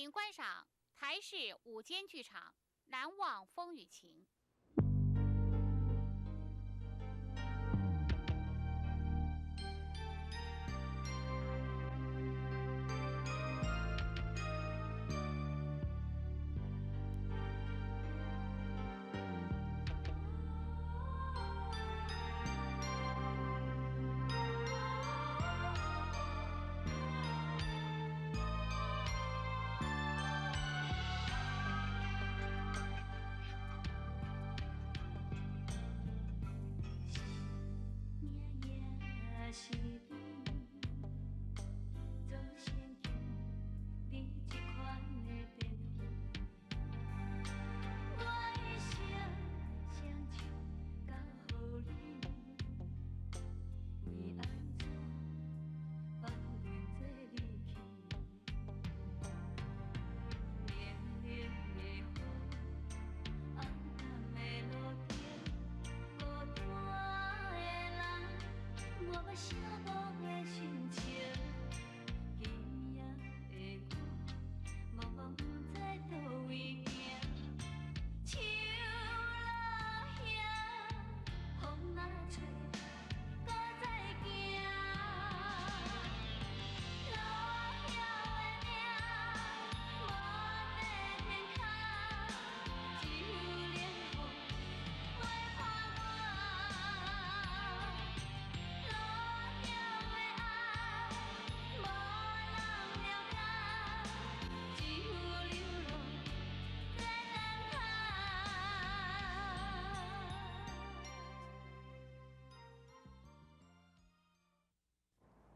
请观赏台视午间剧场《难忘风雨情》。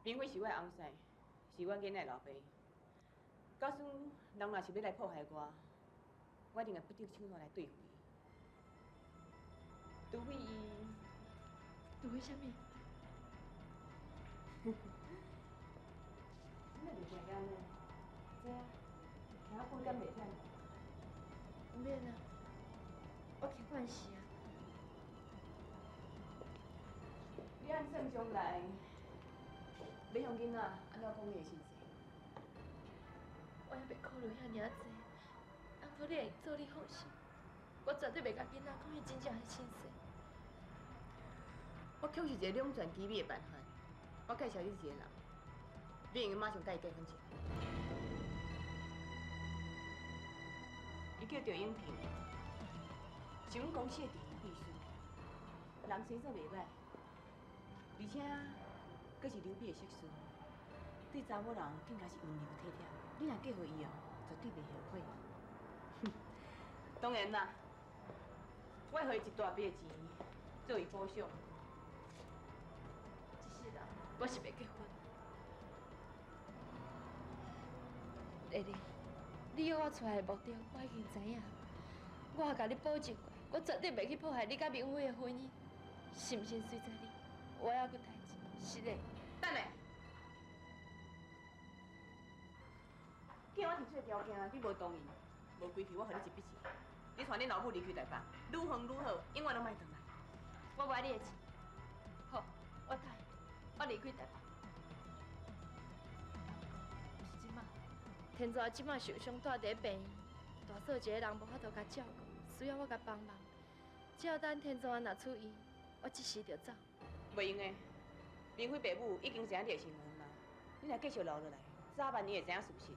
明辉是我的翁婿，是阮囡仔的老爸。假使人若是欲来破坏我，我一定会不择手段来对付伊。除非伊，除非啥物？你哪会惊安呢？知啊，听我半点袂忝。毋免啊，我习惯势啊。你按算将来欲向囡仔按怎讲你的身世？我犹袂考虑遐尔济，啊，毋过你会做你放心，我绝对袂共囡仔讲伊真正的身世。我确实一个两全其美的办法，我介绍你一个人，你会用马上佮伊结婚一下。伊叫赵永平，是阮公司的执行秘书，人生做袂䆀，而且阁是刘美的硕士，对查某人更加是温柔体贴。你若嫁予伊哦，绝对袂后悔。当然啦，我会予伊一大笔的钱做伊补偿。这世人我是袂结婚。丽丽，你约我出来的目的，我已经知影。我也共你保证过，我绝对袂去破坏你佮明辉的婚姻，是毋是随在你？我还阁代志，是的。等下，既然我提出的条件你无同意，无规矩，我予你一笔钱，你带恁老母离开台北，愈远愈好，永远拢莫转来。我无爱你的钱。好，我答应，我离开台北。毋是这马，天柱这马受伤，蹛伫病院，大嫂一个人无法度共照顾，需要我共帮忙。只要等天柱若出院，我即时就走。袂用的，明辉爸母已经知影你的身份啦，你若继续留落来，早晚伊会知影事实。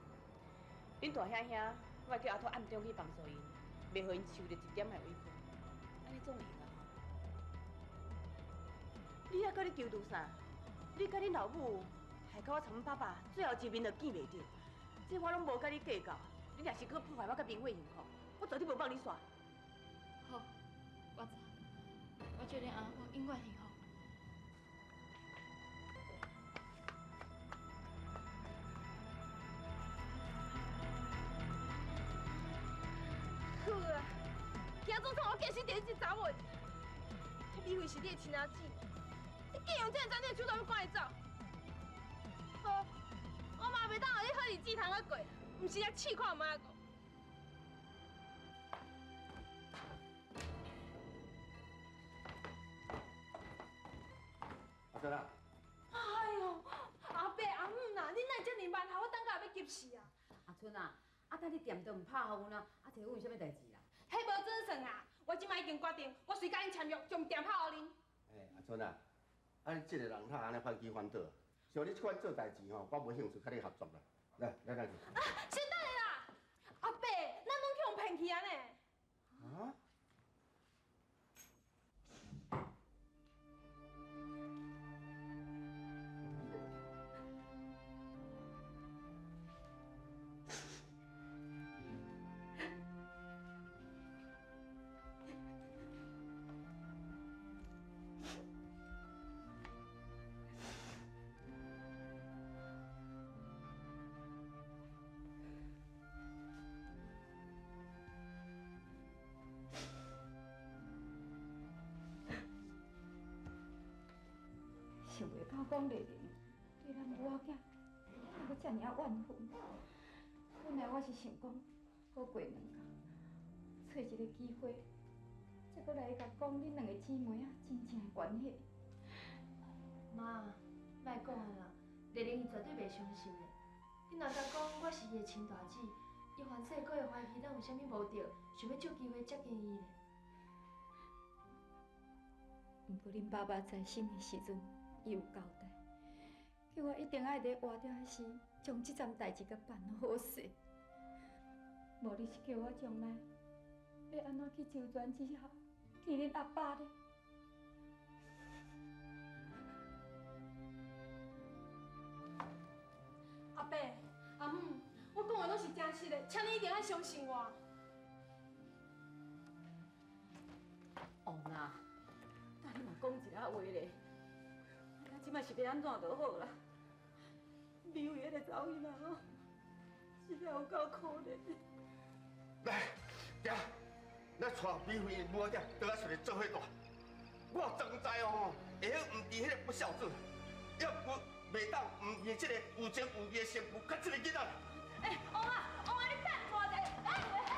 恁大兄兄，我会叫阿土暗中去帮助𪜶，袂予𪜶受著一点仔委屈。按呢总会用啊吼？你犹阁咧求助啥？你佮恁老母害到我参阮爸爸最后一面都见袂著，这我拢无佮你计较。你若是阁破坏我佮明辉幸福，我绝对无放你煞。好，我走，我祝恁阿母永远幸福。好啊，今总算我见识到这查某，彼美惠是你的亲阿姊，你竟用这样残忍的手段欲赶伊走？好，我嘛袂当予你好日子通仔过，毋是来试看觅个。阿春啊！哎呦，阿伯阿姆啊，你哪会遮尔慢，予我等到欲急死啊！阿春啊，啊，等你店都毋拍予阮啊，啊，提阮有啥物代志啦？彼无准算啊！我這擺已經決定，我隨佮𪜶簽約，將店拍予恁。欸，阿春啊，啊你這個人哪按呢反起反倒？像你這款做代誌吼，我無興趣佮你合作啦。來，來來去。啊，先等下啦，阿伯，咱攏去予騙去啊呢？啊？想袂到講麗玲對咱母仔囝還閣遮爾仔怨恨。本來我是想講，閣過兩工，揣一個機會，才閣來共講恁兩個姊妹仔真正的關係。媽，莫講啊啦，麗玲伊絕對袂相信的。你若共講我是伊的親大姊，伊凡勢閣會懷疑咱有啥物目的，想欲藉機會接近伊咧。毋過恁爸爸在生的時陣，伊有交代，叫我一定愛佇活著彼時，將這欉代誌共辦好勢。無你是叫我將來欲按怎去周全之後見恁阿爸咧？阿伯、阿姆，我講的攏是真實的，請你一定愛相信我。王啊，但你嘛講一下話咧，啊，這擺是欲按怎就好啦？美惠彼个查某囡仔哦，實在有夠可憐的。來，行，咱帶美惠的母仔轉來出來做伙住。我怎知哦，會曉毋挃彼个不孝子，猶閣袂當毋挃這個有情有義的媳婦，佮這个囡仔。欸，王啊，王啊，你等我一下，欸欸，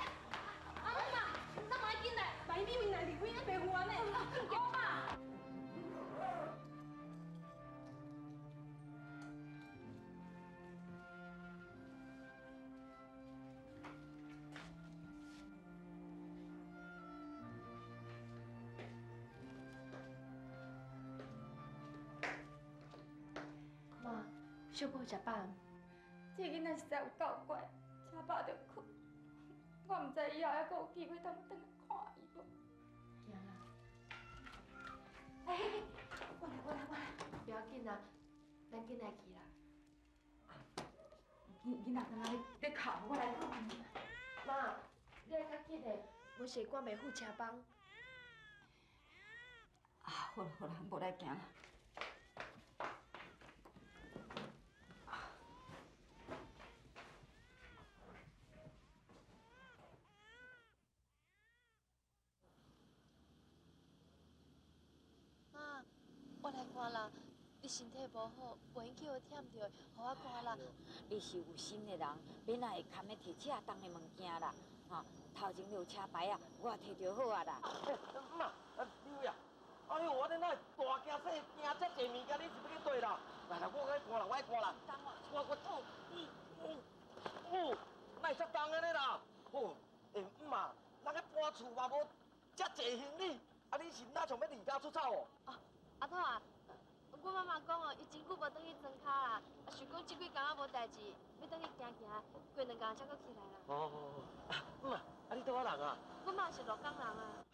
阿姆啊，咱嘛愛緊來，萬一美惠若離開，咱袂赴安呢。王啊！媽，小可食飽毋？這个囡仔實在有夠乖，食飽就睏。我毋知以後還閣有機會通轉來看伊無。行啦。欸，我來，我來，我來。不要緊啦，咱緊來去啦。囡仔敢若咧哭，我來看。媽，你愛較緊的，阮是趕袂赴車班。啊，好啦好啦，無來行啦。媽，我來看啦，你身體無好，袂用去予忝著，予我看啦。你是有心的人，欲哪會堪得提遮重的物件啦？吼，頭前有車牌啊，我提就好啊啦。媽，美惠啊，哎喲，我這哪會大驚細驚，遮濟物件，你是欲去綴啦？來來，我來搬啦，我來搬啦。我我哦，哪會遮重按呢啦？哦，欸，媽，人咧搬厝嘛無遮濟行李，啊，你是哪像欲離家出走哦？哦，阿土啊，阮媽媽講哦，伊真久無轉去莊跤啦，啊，想講這幾工仔無代誌，欲轉去行行，過兩工才閣起來啦。哦，啊，媽，啊，你佗位人啊？阮媽是鹿港人啊。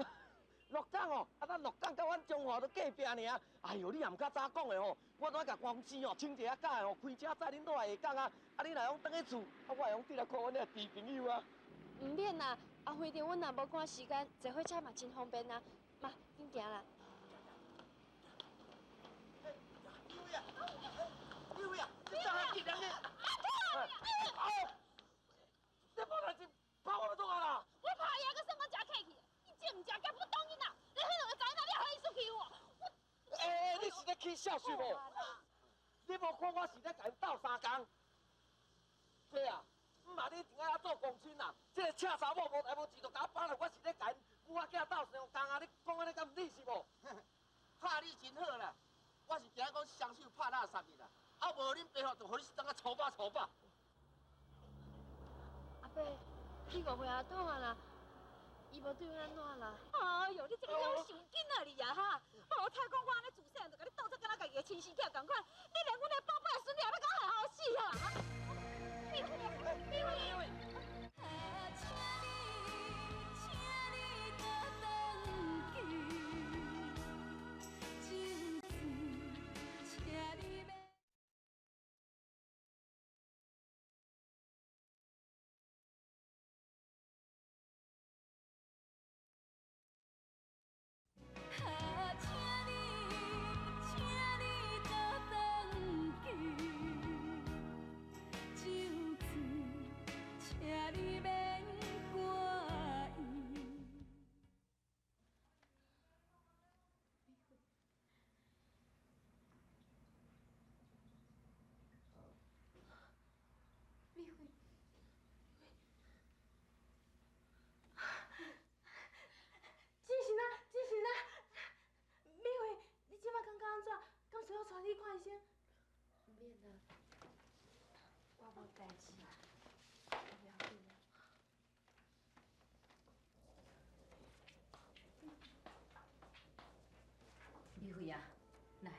鹿港哦，啊，咱鹿港佮阮中華都隔壁爾。哎喲，你也毋較早講的吼，我拄仔共公司哦，請一个假的吼，開車載恁倒來下港啊。啊，你若講轉去厝，啊，我會用轉來看阮那個豬朋友啊。毋免啦，啊，反正阮若無趕時間，坐火車嘛真方便啊。媽，緊行啦。美惠啊，美惠啊，你怎啊緊人呢？阿土，你無代誌拍我欲創啊啦？我拍伊，閣算講誠客氣。你食毋食，夾不當囡仔，你彼兩个查某囡仔，你予伊出去無？欸，你是咧起痟是無？你無看我是咧共𪜶鬥相共？姐啊，毋嘛你一定愛做公親啦！這個赤查某無代無誌就共我放落，我是咧共𪜶母仔囝鬥相共啊！你講按呢敢毋理是無？拍你真好啦，我是驚講雙手拍垃圾去啦，啊無恁爸父就予你當甲粗飽粗飽。阿伯，伯，你誤會阿兔啊啦，伊無對阮按怎啦。哎喲，你這個養傷緊啊你啊哈！哦，聽講我按呢自細漢就共你當作敢若家己的親生囝仝款，你連阮的寶貝孫女也欲共我害予死啊！美惠，美惠。美惠，真神啊，真神啊！美惠，你這擺感覺按怎？敢需要帶你看醫生？毋免啦，我無代誌，無要緊啦。美惠啊，來，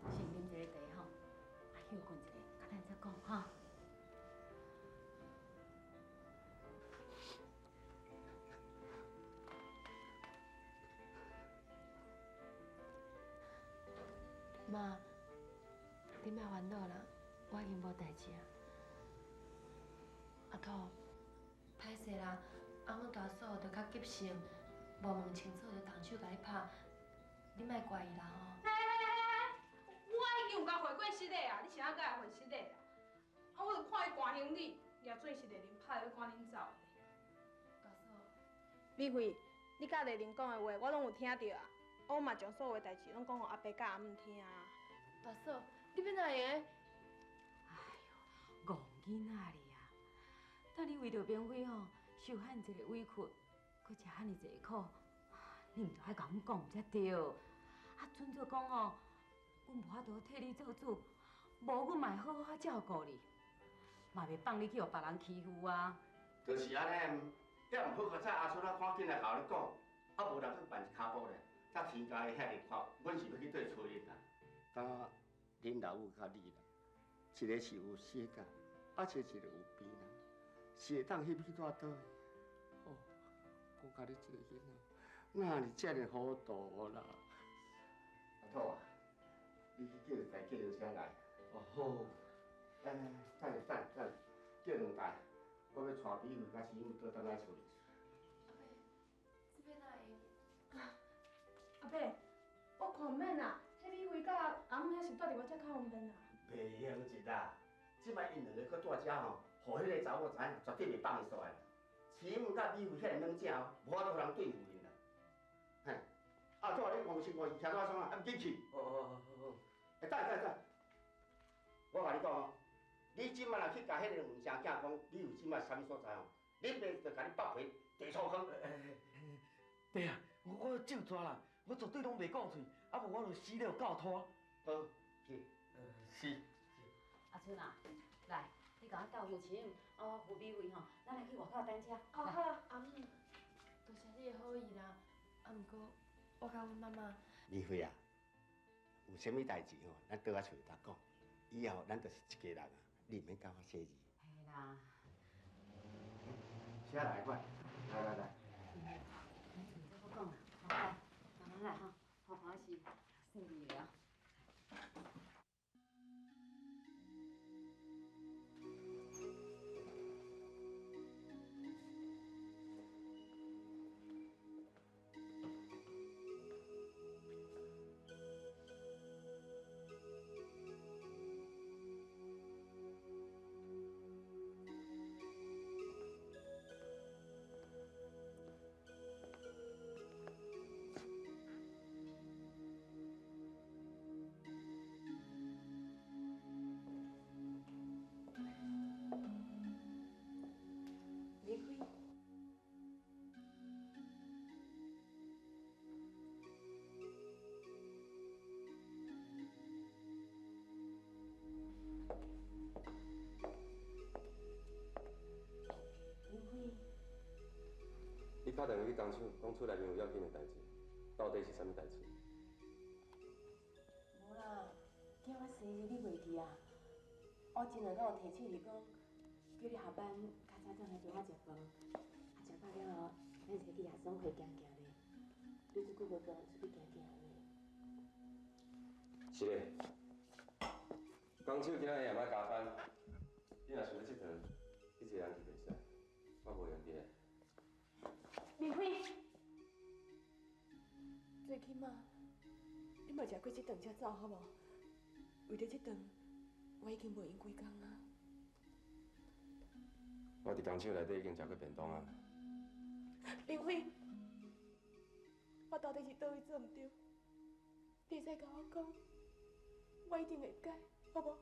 先啉一个茶吼，啊歇睏一下，較等再講哈。媽，你莫煩惱啦，我已經無代誌啊。阿兔，歹勢啦，翁阮大嫂就較急性，無問清楚就動手共你拍，你莫怪伊啦吼。嘿嘿嘿，我已經有共回過失禮啊，你是按怎會回失禮啊？啊，我就看伊寒行李，舉鑽石麗玲拍欲趕緊走的。大嫂，美惠，你佮麗玲講的話，我攏有聽著啊。我嘛將所有的代誌攏講予阿伯佮阿姆聽啊。大嫂，你欲哪會用的？哎喲，戇囡仔你啊！當你為著明輝吼受遐爾濟个委屈，閣食遐爾濟苦，你毋著愛共阮講才對。啊，準做講吼，阮無法度替你做主，無阮嘛會好好照顧你，嘛袂放你去予別人欺負啊。就是按呢，遐毋好，較早阿春啊，趕緊來共你講，啊無人去辦一跤步咧。才天家的遐爾闊，阮是欲去佗揣恁啦。敢恁老母佮你啦，一个是有血感，啊，一个有病啦，是會當翕去蹛佗？哦，講甲你這個囡仔，哪是遮爾糊塗啦？阿兔啊，你去叫一台計程車來。哦好。來來來，等下等下，叫兩台，我欲帶美惠佮師母倒轉來厝裡。阿伯，這欲哪會用？阿伯，我看毋免啦，彼美惠佮阿姆遐是蹛佇我遮較方便啦。袂用得啦，這擺𪜶兩个閣蹛遮吼，予彼个查某知影，絕對袂放伊煞來啦。師母佮美惠遐爾軟正哦，無法度予人對付𪜶啦。嘿，啊，拄仔你王生五是徛在創啊？啊，毋緊去。哦哦哦好。欸，等下等下，我共你講哦，你這擺若去共彼个黃生囝講，你有這擺啥物所在吼，你爸就共你剝皮地粗坑。對啊，我咒逝啦，我絕對攏袂講喙，啊無我就死了教拖。好，去。是。阿春啊，來，你共我鬥扶錢，啊我扶美惠吼，咱來去外口等車。哦好，阿姆，多謝你的好意啦，啊毋過我佮阮媽媽。美惠啊，有啥物代誌吼，咱倒來厝裡頭講。以後咱就是一家人啊，你毋免佮我小字。嘿啦。車來快，來來來。咱厝裡再閣講啦，好來，慢慢來吼，好歡喜，細膩的哦。你敲电话去工厂，讲厝内面有要紧的代志，到底是啥物代志？无啦，今我生日你袂记啊？我真人拢有提醒你讲，叫你下班较早转来陪我食饭，啊，食饱了后，咱一起去夜总会行行咧。你这久无跟人出去行行咧？是咧，工厂今仔日也欲加班，你若想欲𨑨迌，你一个人去就会使，我无闲伫咧。明辉，最起码你嘛食过这顿才走好无？为著这顿，我已经无闲几工啊。我伫工厂内底已经食过便当啊。明辉，我到底是佗位做毋对？你会使共我讲，我一定会改，好无？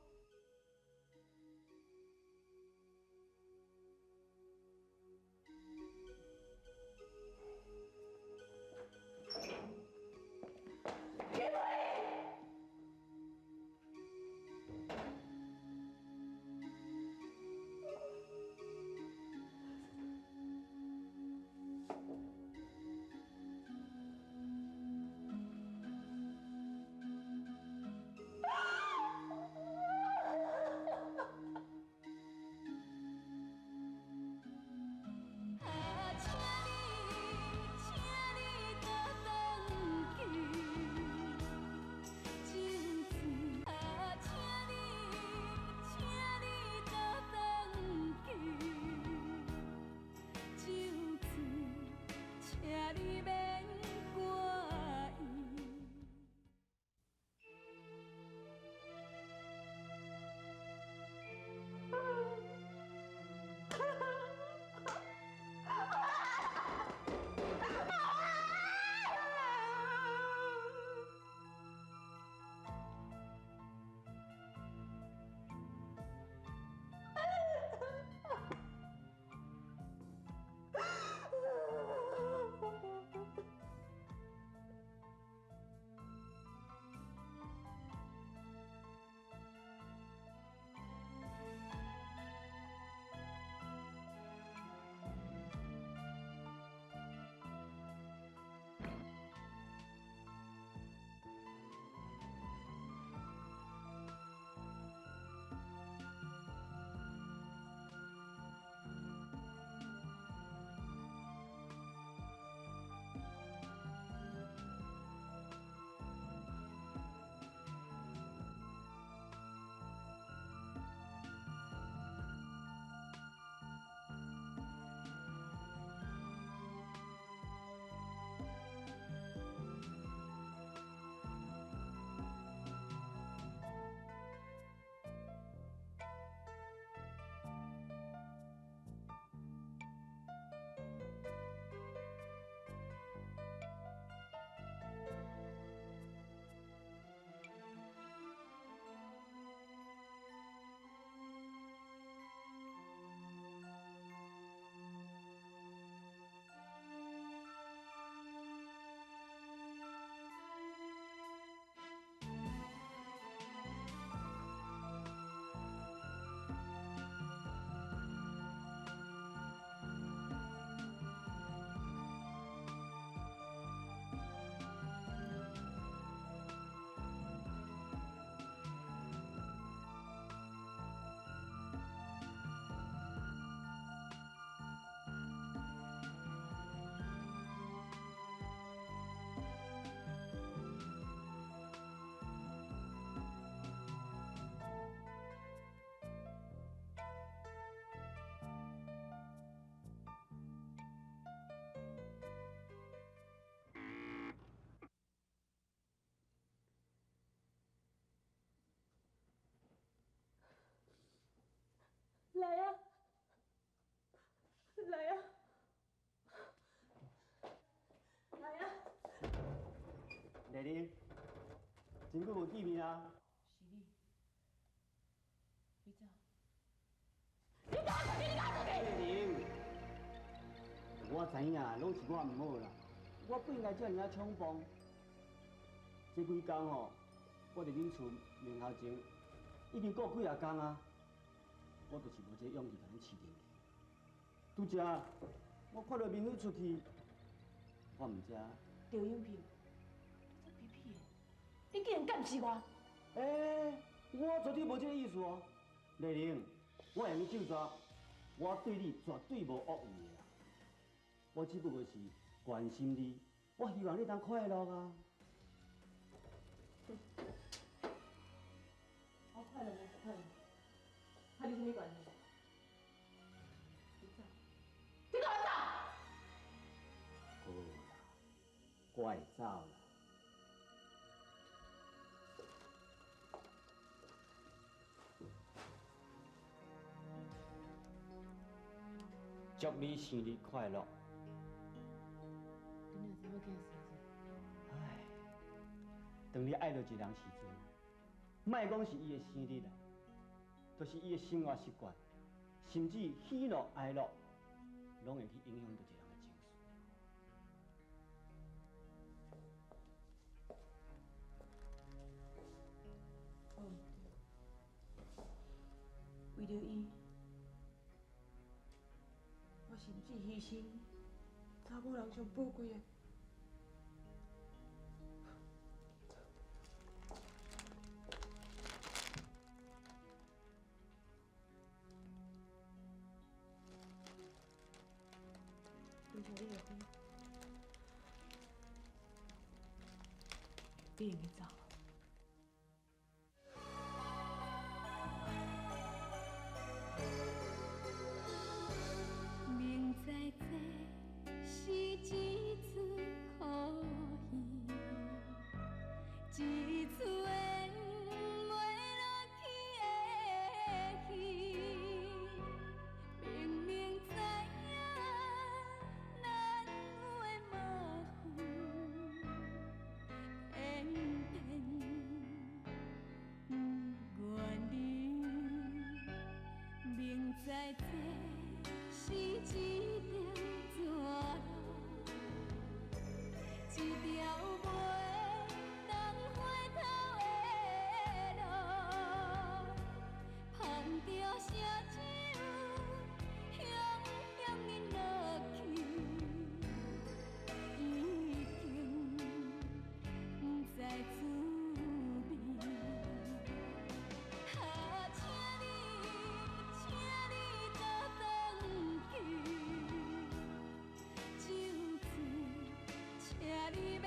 来啊，来啊，来啊！丽丽，真久无见面啊！是你，你走，你走出去！你走出去！丽玲，我知影，拢是我毋好啦，我不应该遮尔仔冲动。这几工吼，我伫恁厝面头前已经顾几仔工啊，我就是无这勇气共恁试电。拄才我看著明辉出去，我毋知。赵永平，你这卑鄙的，你竟然监视我！欸，我绝对无这个意思哦。丽玲，我会用咒咒，我对你绝对无恶意的啦。我只不过是关心你，我希望你当快乐啊。我快乐无快乐，和你啥物关系？你走，你给我走！好啦，我会走啦。祝你生日快乐！你哪知我囝生日？唉，当你爱著一个人时阵，莫讲是伊的生日啦，就是伊的生活习惯，甚至喜怒哀乐，拢会去影响著一个人的情绪。哦，为著伊，我甚至牺牲查某人上宝贵的。多谢你的花，你会用走。明知这是一出好戏，一出演袂落去的戏。明明知影咱有的麻烦，偏偏不愿离。明知这是一条绝路，一条袂当回头的路，捧著烧酒，雄雄饮落去，已经不知滋味。啊，请你，请你倒转去，酒醉，请你免